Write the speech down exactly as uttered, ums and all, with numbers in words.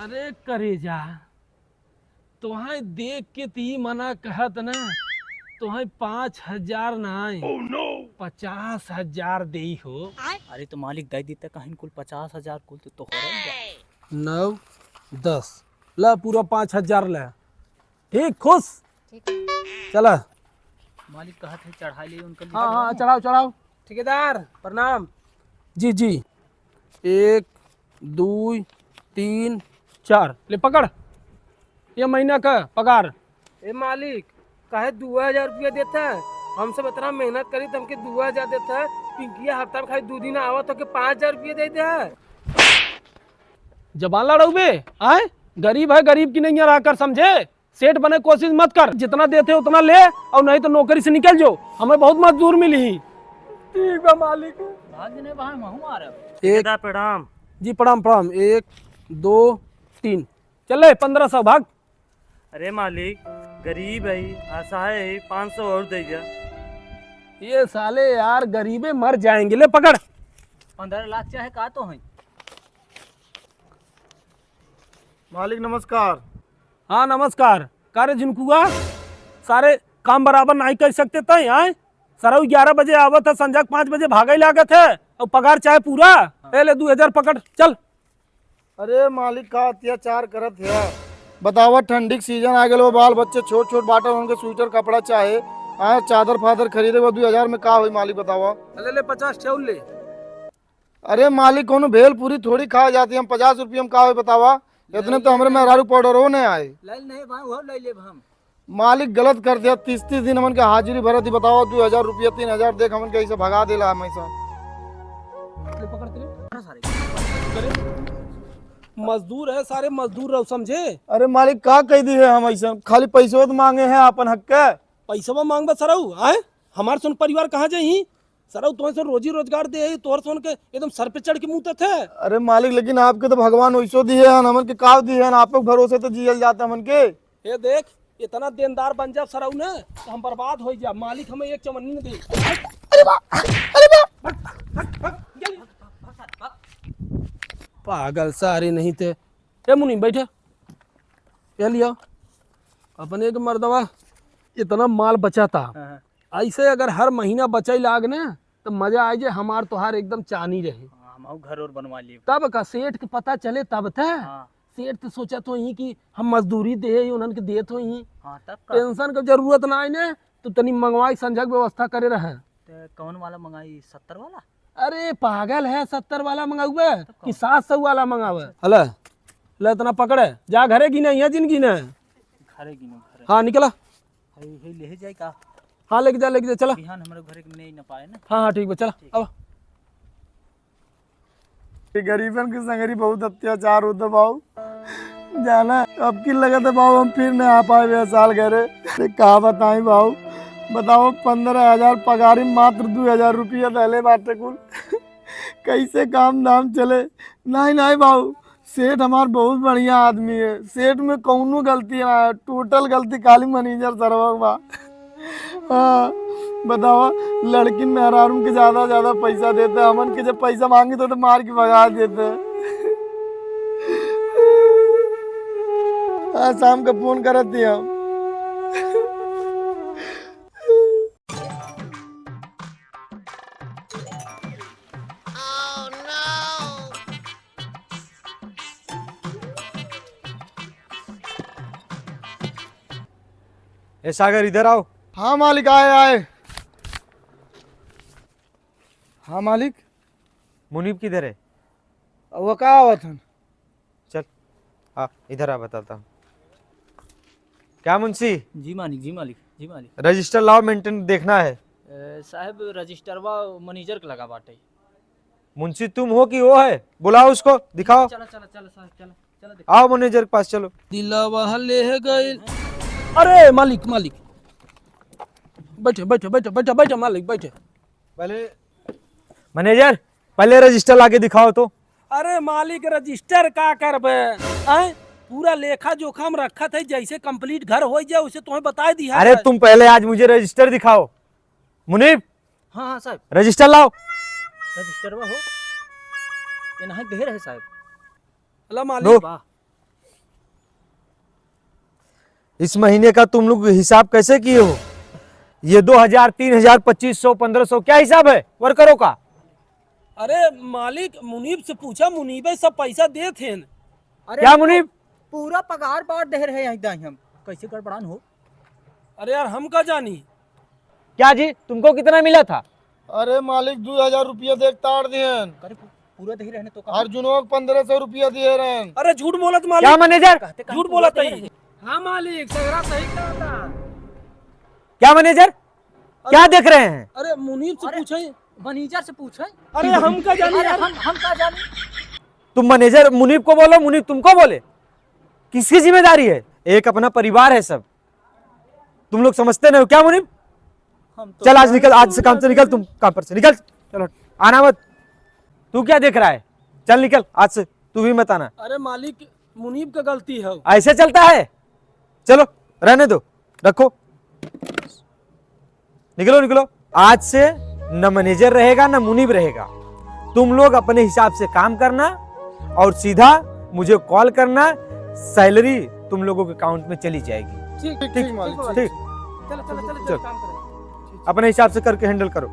अरे करेजा, तोहइ देख के ती मना कहत ना, तोहइ पाँच हजार ना आए, पचास हजार देई हो। अरे तो मालिक दइ देता कहीं कुल पचास हजार कुल तो, तो हो रहा है। नौ, दस, ला पूरा पाँच हजार ला। ठीक, खुश? ठीक है। चला। मालिक कहत है चढ़ाई ले उनका हाँ, हाँ, चढ़ाओ, चढ़ाओ। ठेकेदार, प्रणाम। जी, जी। एक, दुई, तीन, चार। ले पकड़। ये महीना का पगार। ए मालिक, काहे दुआ हजार रुपया देता है? हम सब इतना मेहनत करी, त हमके दुआ हजार देता है। पिंकिया हफ्ता में खाली दू दिन आवत हो के पाँच हजार रुपया दे दे है। जबान लड़ाऊ बे, आए? गरीब है, गरीब की नैया रह कर समझे। सेठ बने कोशिश मत कर, जितना देते उतना ले, और नहीं तो नौकरी से निकल जाओ, हमें बहुत मजदूर मिली ही। ठीक बा मालिक। भाग जने भाई, महू आ रहे। एक ठेकेदार प्रणाम। जी प्रणाम प्रणाम। एक, दो, तीन। चल ले पन्द्रह सौ, भाग। अरे मालिक, गरीब है, असहाय है, पाँच सौ और दे जा। ये साले यार गरीबे मर जाएंगे। ले पकड़। पन्द्रह लाख चाहे का तो है। मालिक नमस्कार। हाँ नमस्कार। का रे झिनकुआ, सारे काम बराबर नाहीं कर सकते तय, आए? सरऊ ग्यारह बजे आवत है, संझा के पाँच बजे भागइ लागत है, और पगार चाहे पूरा। हाँ। ए ले दू हजार पकड़, चल। अरे मालिक, का अत्याचार करत है? बतावा, ठंडी के सीजन आ गइल बा, बाल बच्चे छोट छोट बाटन, उनके स्वेटर कपड़ा चाहे, हाँ, चादर फादर खरीदे बा, दू हजार में का होई मालिक, बतावा। ले ले पचास ठे और ले। अरे मालिक, कौनो भेल पूरी थोड़ी खाए जाती, हम पचास रुपया में का होई बतावा, इतने तो हमरे मेहरारू पाउडर हो नहीं आए। ले नहीं भाई, वो ले लेब हम। मालिक गलत कर दिया, तीस तीस दिन हमन के हाजिरी भरत ही, बतावा, दू हजार रुपया, तीन हजार देख हमन के ऐसे भगा देला हमेशा। ले पकड़ तेरे। अरे, मजदूर है सारे, मजदूर रहो समझे। अरे मालिक, का कह दी है हम ऐसा, खाली पैसवा तो मांगे हैं अपन हक के। पैसवा मांगबा सरऊ, आए? हमार सुन परिवार कहाँ जाई? सरऊ तोहन से रोजी रोजगार दे है, तोहर सोन के एकदम सर पे चढ़ के मूतत है। अरे मालिक, लेकिन आपके तो भगवान वैसो दिए हन, हमन के का दिए हन, आप लोग भरोसे तो जियल जाता हमन के। ये देख, इतना देनदार बन जा सरऊ ने, तो हम बर्बाद हो जा। मालिक हमें एक चवन्नी न दे। अरे बा, अरे बा। पागल सारे नहीं थे। ए मुनीम, बैठे। ये लिया। अपने के मर्दवा इतना माल बचा था। हाँ, हाँ। ऐसे अगर हर महीना बचाई लाग ना, तो मजा आ जाए, हमार तोहार एकदम चानी रहे। हाँ, हम घर और बनवा लिए। तब का सेठ के पता चले तब थे। हाँ। सेठ तो सोचत होई कि हम मजदूरी दे ही, उन्हन के देत होई। हाँ, तब का? टेंशन के जरूरत ना आए ने, तो तनी मंगवाई संझा के व्यवस्था करे रहे। तो कौन वाला मंगाई, सत्तर वाला? अरे पागल है, सत्तर वाला मंगाउबे तब कि कौन? सात सौ वाला मंगावे? हला, ले इतना पकड़े, जा घरे गिने, यहाँ जिन गिने। घरे गिने, घरे। हाँ, निकला। हई, हई ले जाए का? हाँ, लेके जा, लेके जा, चला। बिहान हमरे घरे के नहीं ना पाए ना। हाँ, हाँ, ठीक बा, चला, ठीक। अब। ये गरीबन के संगरी बहुत अत्याचार होता बाऊ। जाना, अब की लगत है बाऊ, हम फिर नहीं आ पाए बे साल घरे। ते का बताई बाऊ, बताओ, पन्द्रह हजार पगारी, मात्र दू हजार रुपया दहले बाटे कुल। कैसे काम धाम चले? नहीं, नहीं बाऊ, सेठ हमार बहुत बढ़िया आदमी है, सेठ में कौनो गलती ना है, total गलती खाली मैनेजर सरवा बा। हाँ, बतावा, लड़किन मेहरारून के ज्यादा, ज्यादा पैसा देते, हमन के जब पैसा मांगी तो, तो मार के भगा देते। हाँ, शाम का फोन करत ही हम। ए सागर, इधर आओ। हाँ मालिक, आए, आए। हाँ मालिक। मुनीब किधर है? वो का आवत हन? चल, आ, इधर आ, बताता हूँ। क्या मुंशी? जी मालिक, जी मालिक, जी मालिक। रजिस्टर लाओ, मेंटेन देखना है। ए, साहब, रजिस्टरवा मैनेजर के लगा बाटे। मुंशी तुम हो कि वो है? बुलाओ उसको, दिखाओ। चला, चला, चला, साहब, चला, चला, दिखाओ। आओ मैनेजर के पास, चलो। दिलवा ले गइल। अरे मालिक, मालिक, बैठे, बैठे, बैठे, बैठे, बैठे मालिक, बैठे। पहले मैनेजर, पहले रजिस्टर लाके दिखाओ तो। अरे मालिक, रजिस्टर का करबे? हैं? पूरा लेखा जोखा हम रखत है, जैसे complete घर हो जाए, उसे तुम्हें बता दिया अरे जाए। तुम पहले आज मुझे रजिस्टर दिखाओ। मुनीब, हाँ, हाँ, साहब। रजिस्टर लाओ। रजिस्टरवा हो? ये नहीं ढेर है, साहब। अला मालिक। लो। वाह। इस महीने का तुम लोग हिसाब कैसे किए हो? ये दो हजार, तीन हजार, पच्चीस सौ, पन्द्रह सौ, क्या हिसाब है वर्करों का? अरे मालिक, मुनीब से पूछा, मुनीबे सब पैसा देत हैं। अरे क्या मुनीब? पूरा पगार बांट दे रहे हैं दाई हम। कैसे गड़बड़ान हो? अरे यार, हम का जानी। क्या जी, तुमको कितना मिला था? अरे मालिक, दो हजार रुपया देख तार दिहन। अरे पू-, पूरा दही रहने तो कहा। अर्जुनवा के पन्द्रह सौ रुपया दिए रहन। अरे झूठ बोलत मालिक। क्या मैनेजर? कहते, कहते झूठ पूरा बोलत दही है। रहे। हाँ मालिक, सगरा सही कहता। क्या मैनेजर? क्या देख रहे हैं? अरे मुनीब से अरे, पूछे। मैनेजर से पूछे। अरे हम का जानी अरे यार? हम, हम का जानी? तुम मैनेजर मुनीब को बोलो, मुनीब तुमको बोले? किसकी जिम्मेदारी है? एक अपना परिवार है सब। तुम लोग समझते नहीं हो क्या मुनीब? हम तो चल आज निकल, आज से काम से निकल, तुम काम पर से निकल। चलो, आना मत। तू क्या देख रहा है? चल निकल, आज से तू भी मत आना। अरे मालिक, मुनीब का गलती है। ऐसे चलता है? चलो, रहने दो, रखो, निकलो, निकलो। आज से न मैनेजर रहेगा, न मुनीब रहेगा। तुम लोग अपने हिसाब से काम करना और सीधा मुझे कॉल करना, सैलरी तुम लोगों के अकाउंट में चली जाएगी। ठीक, ठीक, ठीक, मालिक, ठीक। ठीक। चलो, चलो, चलो, चलो, चलो। काम करो। अपने हिसाब से करके हैंडल करो।